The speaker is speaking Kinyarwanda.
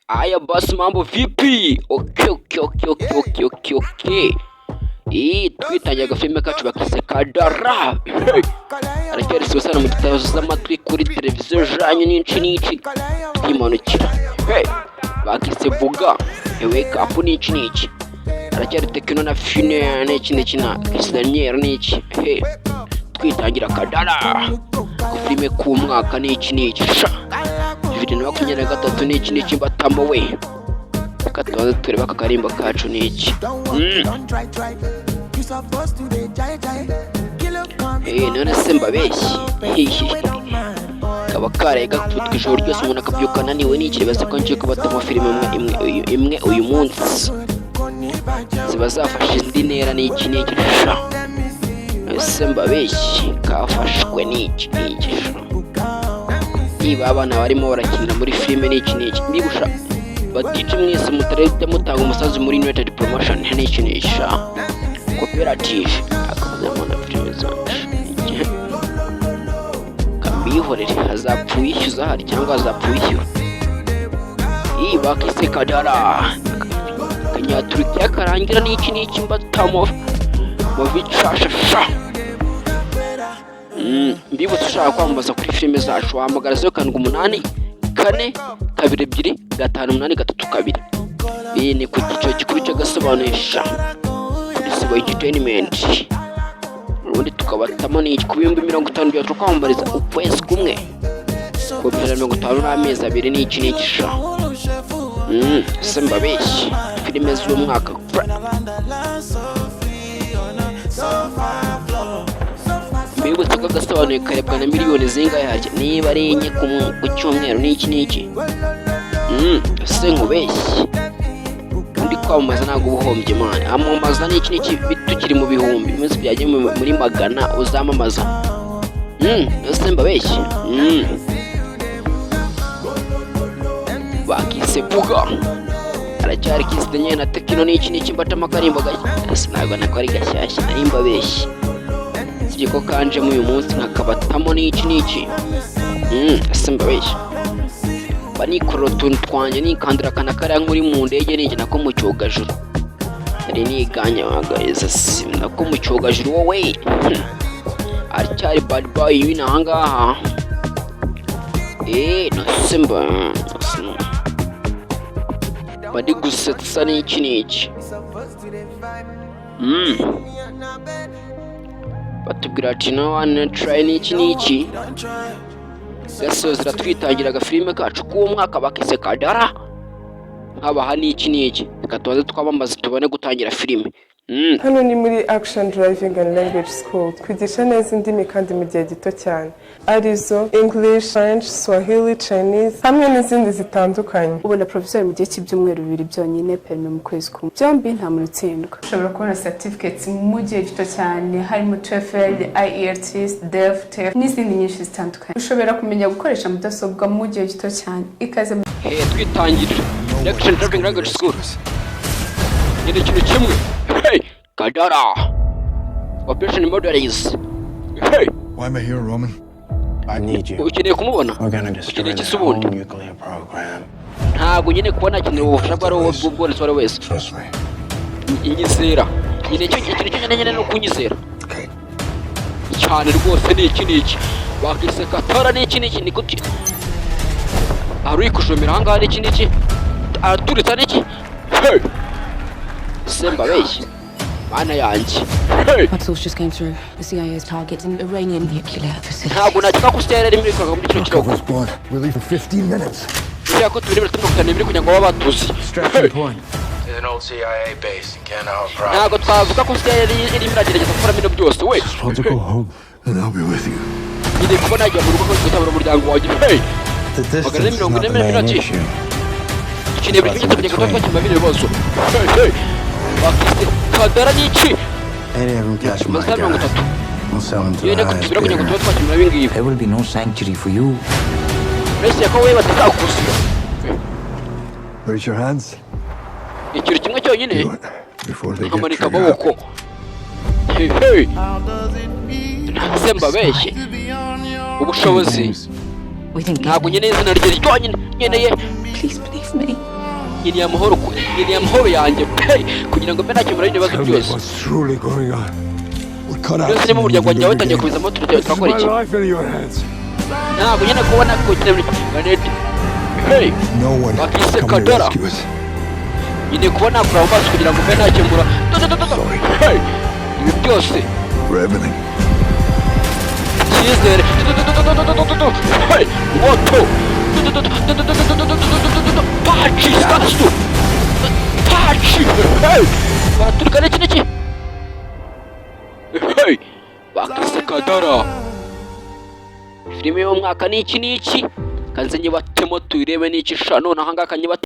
Aya basi, mambo vipi? Okay. Ii, twitangiye agafilime kacu bakise Kadara. Hey! Aracyari sana mu gitabo z'amatwi kuri televiziyo janyu n'inshi n'iki twimanukira. Hey! Bakise Buga. Wake up n'iki n'iki. Aracyari Tekino na Fine n'iki n'iki na Daniel n'iki. Hey! Twitangira Kadara. Filime k'umwaka n'iki n'iki. Sha! 2023 n'iki n'iki mbatamo we. Reka tubanze turebe aka karimbo kacu n'iki. None se mbabeshye, kaba karaye gakubitwa ijoro ryose, umuntu akabyuka ananiwe n'iki. Baze ko ngiye kubatamo filime imwe imwe imwe uyu munsi ziba zafashe indi ntera n'iki n'iki. Sha, ese mbabeshye, kafashwe n'iki n'iki. Sha, niba abana barimo barakinira muri filime n'iki n'iki, mbibusha badije mwese mutarahita mutanga umusanzu muri United Promotion n'iki n'iki. Sha, koperative akavuzemo na filime zacu, kambihorere, hazapfa uwishyuza hari cyangwa hazapfa uwishyura. Iyi bakise Kadara, kanyaturikiya karangira n'iki n'iki mbatamo mubicasha. Sha, mbibutse, ushaka kwamamaza kuri filime zacu wahamagara 0784225832. Iyi ni ku cyiciro gikuru cy'agasobanuye kuri Sibo Entertainment. Ubundi tukabatamo ni ku 50,000 byacu kwamamariza ukwezi kumwe, ku 150 n'amezi 2 n'iki n'iki. Sha, se mbabeshye, filime z'umwaka mbibutse ko agasobanuye karebwa na miliyoni zingahe harya, niba ari 4 ku cyumweru n'iki n'iki. Se nkubeshye, undi kwamamaza ntabwo uba uhombye man. Amamaza n'iki n'iki, tukiri mu bihumbi, iminsi byagiye muri magana uzamamaza. Ese mbabeshye? Bakise Buga, aracyari kisite nyine na Tekino n'iki n'iki mbatamo akarimbo gashya. Ese ntabwo nako ari gashyashya, nari mbabeshye, sibye ko kanjemo uyu munsi nkakabatamo n'iki n'iki. Ese mbabeshye, mba nikorera utuntu twanjye, nikandira akana kariya nk'uri mu ndege n'iki, nako mu cyogajuru nari niganye wagahiza si nako mu cyogajuru wowe. Aracyari bad boy w'ino ahangaha. Nose mba mba ndi gusetsa n'iki n'iki. Batubwira ati "No one try" n'iki n'iki. Gasozera twitangira agafilime kacu k'uwo mwaka bakise Kadara, nkabaha n'iki n'iki. Reka tubanze twamamaze tubone gutangira filime. Hano ni muri Action Driving and Language School. Twigisha neza indimi kandi mu gihe gito cyane, arizo English, French, Swahili, Chinese hamwe n'izindi zitandukanye. Ubona professor mu gihe cy'ibyumweru 2 byonyine, permis mu kwezi kumwe, byombi nta muntu utsindwa. Ushobora kubona certificates mu gihe gito cyane, harimo TOEFL, IELTS, DELF, TEF n'izindi nyinshi zitandukanye. Ushobora kumenya gukoresha mudasobwa mu gihe gito cyane. Ikaze. He, twitangirira Action Driving Language School nyine ikintu kimwe. Hey, Kadara Operation Modelize. Hey! Why am I here, Roman? I need you. Ukeneye kumubona. We're gonna destroy Ukeneye iki se the ubundi? whole nuclear program. Ntabwo nyine kuba nakenera ubufasha bwo ari wowe bwose, uwo ari we wese. Trust me. Inyizera nyine, icyo ikintu cyo nyine ni ukunyizera. Okay. Cyane rwose ni iki n'iki bakise Katara n'iki n'iki, niko hari uri kujomera ahangaha n'iki n'iki, araturitsa n'iki. Hey! Se mbabeshye, mana yanjye, hey! One source just came through. The CIA is targeting Iranian nuclear facilities. Ntabwo nakeka ko CIA yari irimo muri kino kiroko. Cover's blood. We're leaving 15 minutes. Kubera ko tubiri iminota 52 kugira ngo babe batuzi. Extraction point. There's an old CIA base in Kandahar province. Ntabwo twavuga ko CIA yari irimo iragerageza gukora bino byose we. Just want to go home, and I'll be with you. Ngiye kuba najya mu rugo gutabara umuryango wanjye. Hey! The Magana ane distance is mirongo not ine the main n'iminota. issue. Dukeneye buri kimwe kugira ngo tube twakemura bino bibazo. Hey, hey! Bakise Kadara n'iki. Any of them catch my Amasaha mirongo guy. itatu We'll sell him to yene the ko highest tubira kugira ngo bidder. tube twakemura ibi ngibi. There will be no sanctuary for you. Uretse ko wowe batazakuzira. Raise your hands. Ikintu kimwe cyonyine. Do it before they get Nkamanika trigger amaboko. happy. Hey, hey! Se mbabeshye, ubushobozi We think ntabwo nkeneye izina rye ryonyine nkeneye. Please believe me. Nkeneye amahoro, nkeneye amahoro yanjye pe, kugira ngo mbe nakemura bino bibazo Tell me byose. what's truly going on. We're cut out. Byose niba umuryango wanjye watangiye kubizamo, turakora This is iki? my life in your hands. Ntabwo nyine kubona kugira banete, hey. No one Bakise come to Kadara. rescue us. Nkeneye kuba nakura mu maso kugira ngo mbe nakemura. Sorry. Hey, ibi byose For everything. Icyizere. Hey, moto paci sasu paci. Hey, baraturika n'iki n'iki. Hey, bakise Kadara, filime y'umwaka n'iki n'iki. Kanze nyibatemo tuyirebe n'iki sha. None ahangaha kanyibate.